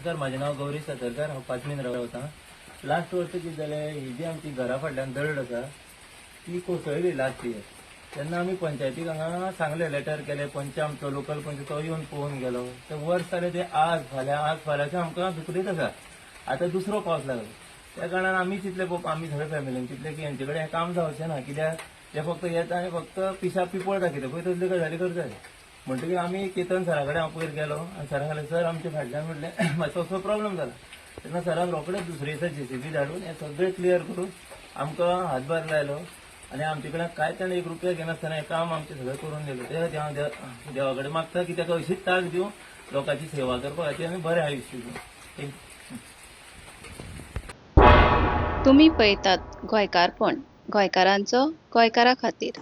नमस्कार, म्हाजें नांव गौरी सतरकर. हांव पांचमीन रावतां. लास्ट वर्स कितें जालें, ही जी आमची घरा फाटल्यान दरड आसा ती कोसळ्ळी लास्ट इयर. तेन्ना आमी पंचायतीक हांगा सांगलें, लेटर केलें. पंच आमचो लोकल पंच तो येवन पळोवन गेलो. ते वर्स जालें, ते आज फाल्यां, आज फाल्यांचे आमकां दुखरीत आसा. आतां दुसरो पावस लागलो, त्या कारणान आमी चिंतले, आमी सगळे फॅमिलीन चिंतले की हेंचे कडेन हें काम जावचें ना, कित्याक ते फक्त येता आनी फक्त पिशा पिपळ दाखयता पळय, तसल्यो गजाली करताले. म्हणटकीर आमी केतन सरा कडेन हांव पयर गेलो आनी सराक सांगलें, सर, आमच्या फाटल्यान म्हटलें मातसो असो प्रॉब्लम जाला. तेन्ना सरान रोखडेच दुसरे दिसा जेसीबी धाडून हें सगळें क्लियर करून आमकां हातभार लायलो आनी आमचे कडेन कांय ताणें एक रुपया घेनासतना हें काम आमचें सगळें करून दिलें. ते खातीर हांव देवा कडेन मागता की ताका अशीच तांक दिवं लोकांची सेवा करपा खातीर आनी बरें आयुश्य दिवं. Thank you. तुमी पळयतात गोंयकारपण, गोंयकारांचो गोंयकारा खातीर.